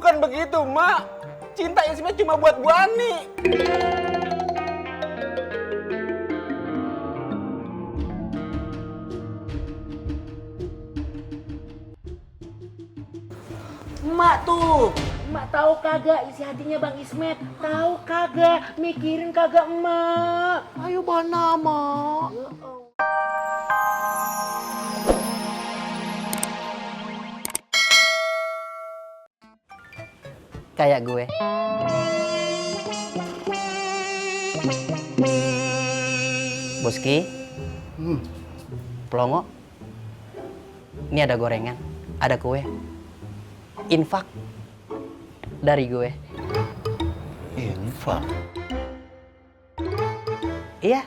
Bukan begitu, Mak. Cinta Ismet cuma buat Bu Ani. Emak tuh, emak tahu kagak isi hatinya Bang Ismet? Tahu kagak, mikirin kagak emak? Ayo mana emak? Kayak gue. Boski, Pelongo, ini ada gorengan, ada kue, infak dari gue. Infak? Iya.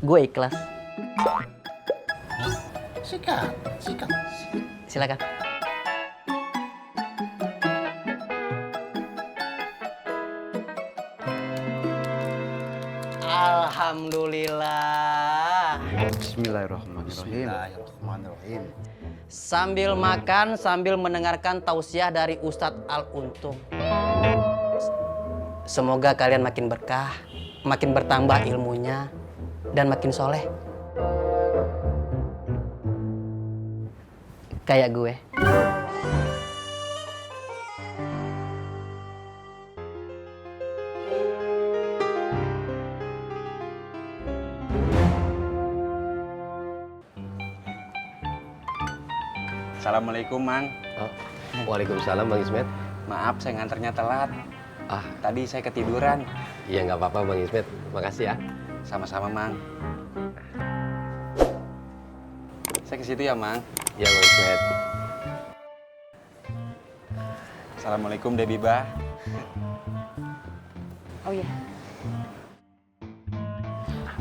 Gue ikhlas. Sikat. Silakan. Alhamdulillah. Bismillahirrahmanirrahim. Sambil makan, sambil mendengarkan tausiah dari Ustadz Al-Untung. Semoga kalian makin berkah, makin bertambah ilmunya, dan makin soleh. Kayak gue. Assalamualaikum, Mang. Oh, waalaikumsalam Bang Ismet. Maaf saya nganternya telat. Ah, Tadi saya ketiduran. iya nggak apa-apa Bang Ismet. Makasih ya. Sama-sama, Mang. Saya ke situ ya, Mang. Iya Bang Ismet. Assalamualaikum, Debi Bah. Oh iya.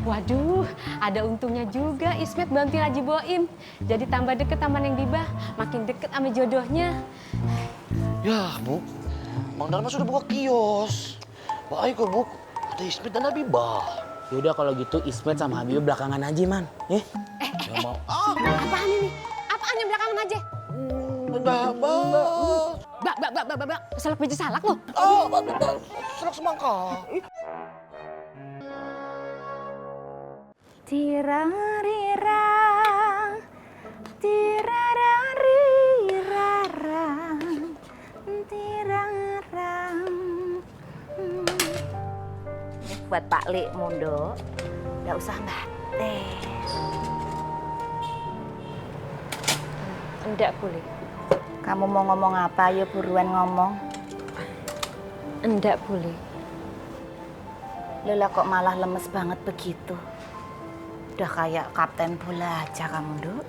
Waduh, ada untungnya juga Ismet bantuin Haji Boim. Jadi tambah deket sama Neng Dibah, makin deket sama jodohnya. Ya, Bu. Mang Darma sudah buka kios. Baik kok, Bu. Ada Ismet dan Habibah. Yaudah kalau gitu Ismet sama Habibie belakangan aja, Man. Ya mau. Apaan ini? Apaan yang belakangan aja? Enggak, Bak, salak biji salak lo. Oh, selak semangka. Tirarirang, tirararirarang, tirarang. Ini buat Pak Lik Mundo, nggak usah batin. Enggak boleh. Kamu mau ngomong apa? Ayo buruan ngomong. Enggak boleh. Lola kok malah lemes banget begitu? Udah kayak kapten bola aja kamu, Duk.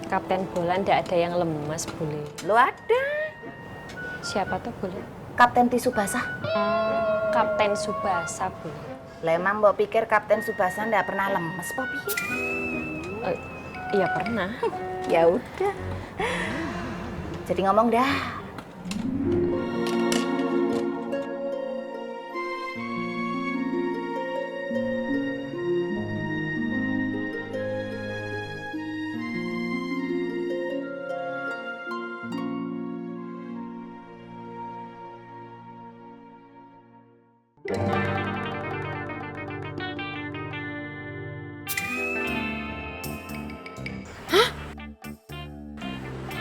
Kapten bola enggak ada yang lemes, boleh. Lu ada? Siapa tuh boleh? Kapten tisu basah. Kapten Subasa boleh. Lah emang mbok pikir Kapten Subasa ndak pernah lemes, po piye? Iya pernah. Ya udah. Jadi ngomong dah.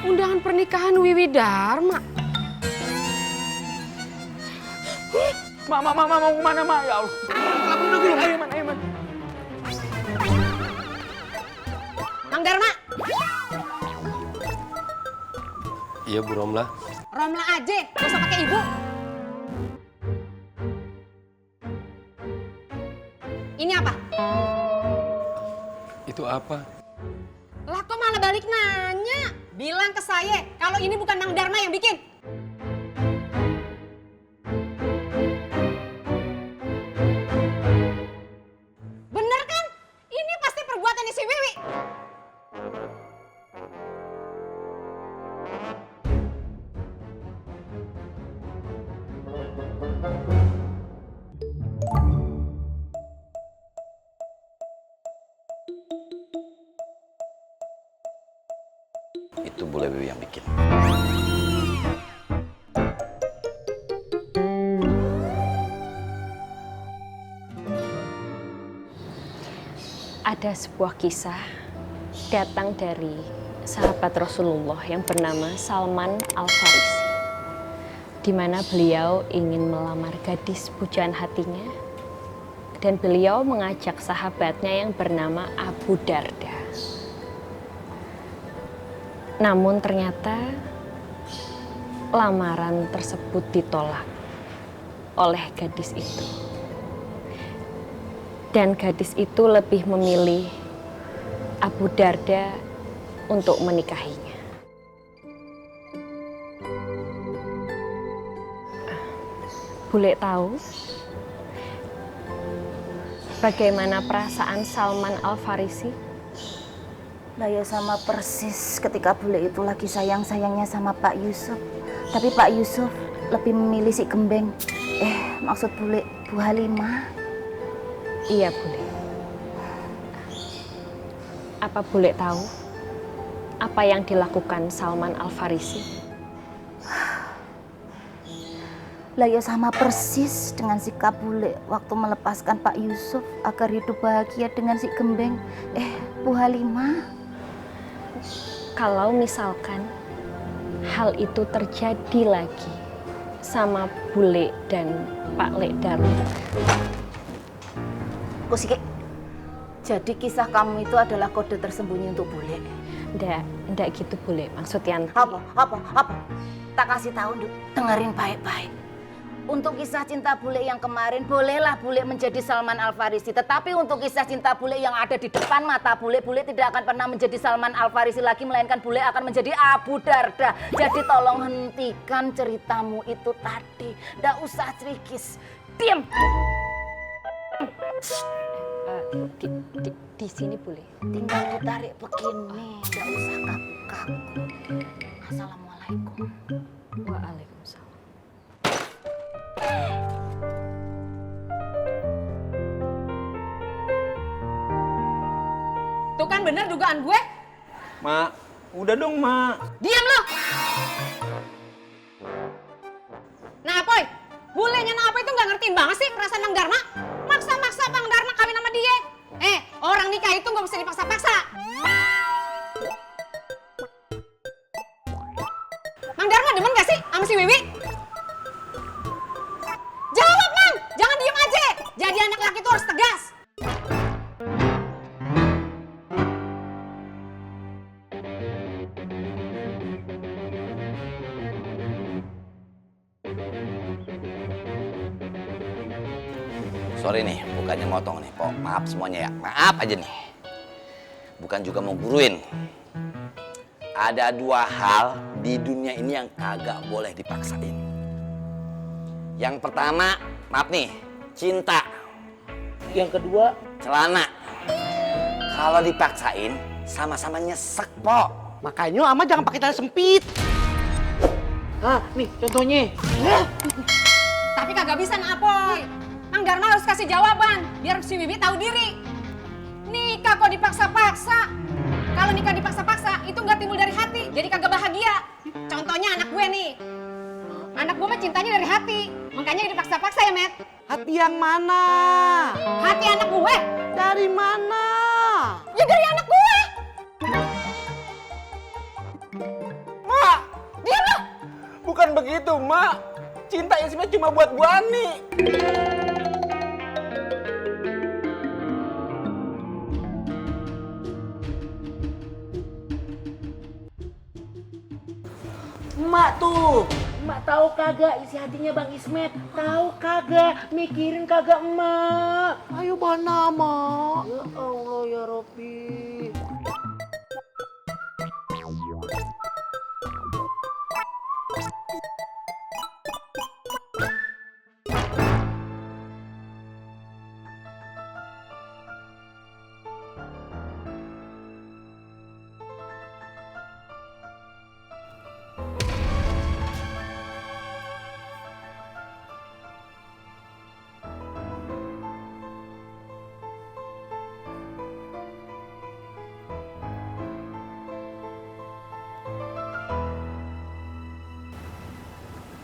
Undangan pernikahan Wiwi Dharma. Mak, mau kemana, Mak? Ya Allah. Kamu dulu, ayo, Man. Mang Dharma, Iya Bu Romlah. Romla aja, gak usah pakai ibu. Ini apa? Itu apa? Lah kok malah balik nanya? Bilang ke saya kalau ini bukan Mang Dharma yang bikin. Bener kan? Ini pasti perbuatannya si Wiwi. Itu bule Wiwi yang bikin. Ada sebuah kisah datang dari sahabat Rasulullah yang bernama Salman Al-Farisi, di mana beliau ingin melamar gadis pujaan hatinya dan beliau mengajak sahabatnya yang bernama Abu Darda. Namun ternyata lamaran tersebut ditolak oleh gadis itu. Dan gadis itu lebih memilih Abu Darda untuk menikahinya. Bule tahu bagaimana perasaan Salman Al-Farisi? Lah ya sama persis ketika bule itu lagi sayang-sayangnya sama Pak Yusuf. Tapi Pak Yusuf lebih memilih si Gembeng. Maksud bule Bu Halimah. Iya, Bule. Apa Bule tahu apa yang dilakukan Salman Al-Farisi? Lah ya sama persis dengan sikap bule waktu melepaskan Pak Yusuf agar hidup bahagia dengan si Gembeng. Bu Halimah. Kalau misalkan hal itu terjadi lagi sama Bule dan Pak Lek Darul. Kusiki, jadi kisah kamu itu adalah kode tersembunyi untuk bule. Ndak gitu Bule, maksudnya Apa? Tak kasih tahu, Nduk. Dengerin baik-baik. Untuk kisah cinta bule yang kemarin, bolehlah bule menjadi Salman Al-Farisi. Tetapi untuk kisah cinta bule yang ada di depan mata bule, bule tidak akan pernah menjadi Salman Al-Farisi lagi, melainkan bule akan menjadi Abu Darda. Jadi tolong hentikan ceritamu itu tadi. Nggak usah cerikis. Diam! di sini Bule. Tinggal ditarik begini, nggak usah kaku-kaku. Assalamualaikum. Waalaikumsalam. Tuh kan bener dugaan gue. Mak, udah dong, Mak. Diam lo. Nah, Poy, bulenya Napoy itu nggak ngertiin banget sih perasaan Bang Dharma. Maksa-maksa Bang Dharma kawin sama dia. Orang nikah itu nggak bisa dipaksa-paksa. Bang Dharma demen gak sih sama si Wiwi? Jawab, Mang! Jangan diem aja. Jadi anak laki itu harus tegas. Sorry nih, bukannya motong nih, Pok. Maaf semuanya ya, maaf aja nih. Bukan juga mau guruin. Ada dua hal di dunia ini yang kagak boleh dipaksain. Yang pertama, maaf nih, cinta. Yang kedua, Celana. Kalau dipaksain, sama-sama nyesek, Pok. makanya ama jangan pakai tali sempit. Nih contohnya. Tapi kagak bisa Napoy. Mang Dharma harus kasih jawaban biar si Wiwi tahu diri. Nikah kok dipaksa-paksa. Kalau nikah dipaksa-paksa itu nggak timbul dari hati, jadi kagak bahagia. Contohnya anak gue nih. Anak gue mah cintanya dari hati, makanya dipaksa-paksa ya, Met. Hati yang mana? Hati anak gue. Dari mana? Ya dari anak gue. Mak, Diam lo. bukan begitu, Mak. Cinta Ismet cuma buat Bu Ani. Emak tuh. Emak tahu kagak isi hatinya Bang Ismet? Tahu kagak? Mikirin kagak emak? Ayo bana, Mak. Ya Allah ya Rabbi.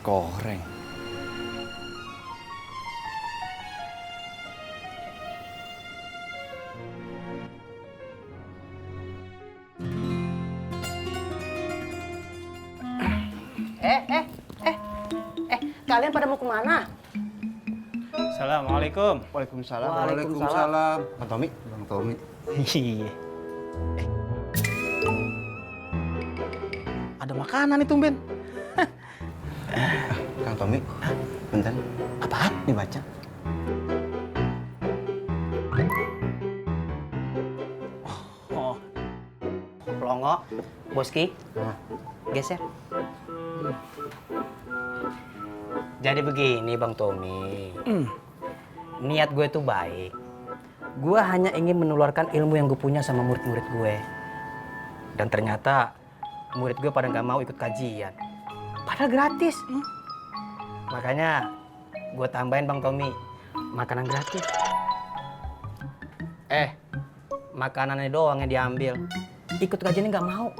Koreng. Kalian pada mau kemana? Assalamualaikum. Waalaikumsalam. Waalaikumsalam. Bang Tommy. Bang Tommy. Iya. Ada makanan nih tumben. Kang Tommy. Bentar. Apaan? Dibaca. Oh. Pelongo, Boski. Geser. Jadi begini Bang Tommy. Niat gue tuh baik. Gue hanya ingin menularkan ilmu yang gue punya sama murid-murid gue. Dan ternyata murid gue pada nggak mau ikut kajian. Padahal gratis. Makanya gue tambahin Bang Tommy makanan gratis. Makanannya doang yang diambil. Ikut kajiannya nggak mau.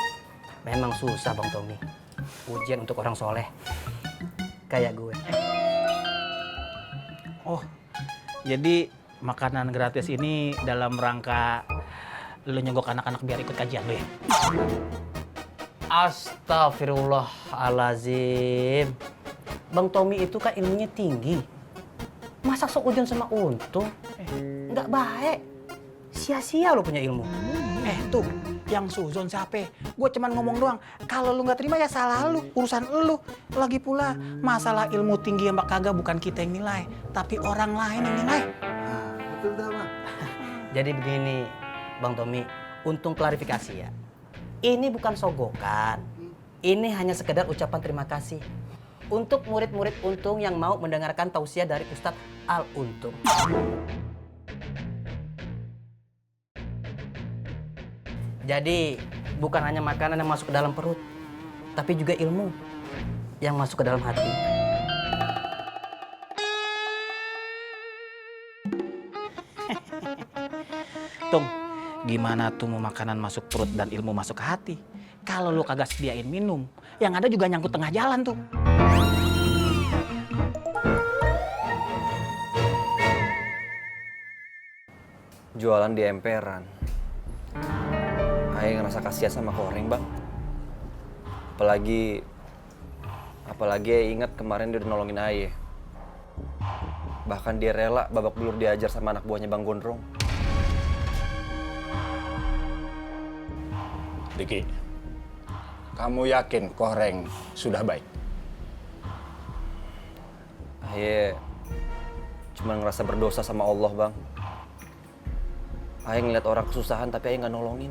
Memang susah Bang Tommy. Ujian untuk orang soleh kayak gue. Oh, jadi makanan gratis ini dalam rangka lu nyogok anak-anak biar ikut kajian lu ya? Astagfirullahalazim. Bang Tommy itu kan ilmunya tinggi. Masa sok ujian sama untung? Nggak baik. Sia-sia lu punya ilmu. Tuh, yang suzon siapa? Gue cuman ngomong doang. Kalau lu nggak terima ya salah lu, urusan lu. Lagi pula masalah ilmu tinggi yang kagak bukan kita yang nilai, tapi orang lain yang nilai. Betul dah, Bang. Jadi begini, Bang Tommy, untung klarifikasi ya. Ini bukan sogokan. Ini hanya sekedar ucapan terima kasih untuk murid-murid Untung yang mau mendengarkan tausiah dari Ustadz Al Untung. Jadi bukan hanya makanan yang masuk ke dalam perut, tapi juga ilmu yang masuk ke dalam hati. Tung, gimana tuh mau makanan masuk perut dan ilmu masuk ke hati? Kalau lu kagak sediain minum, yang ada juga nyangkut tengah jalan tuh. Jualan di emperan. Aing ngerasa kasihan sama Koreng, Bang. Apalagi ingat kemarin dia udah nolongin Aye. Bahkan dia rela babak belur diajar sama anak buahnya Bang Gondrong. Diki, kamu yakin Koreng sudah baik? Aye cuma ngerasa berdosa sama Allah, Bang. Aye ngeliat orang kesusahan tapi Aye nggak nolongin.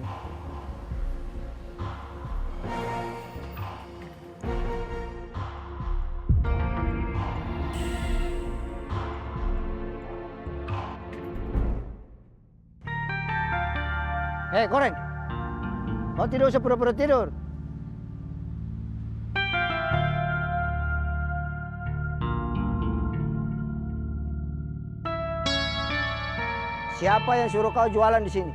Koreng, kau tidak usah pura-pura tidur. Siapa yang suruh kau jualan di sini?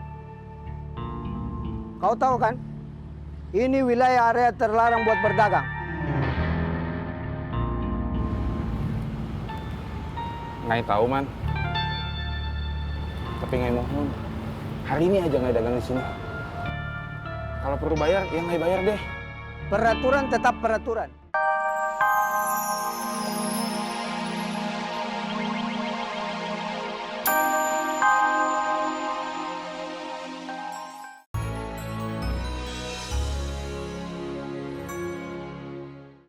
Kau tahu kan? Ini wilayah area terlarang buat berdagang. Nggak tahu, Man. Tapi nggak mohon. Hari ini aja nggak dagang di sini. Kalau perlu bayar, ya nggak bayar deh. Peraturan tetap peraturan.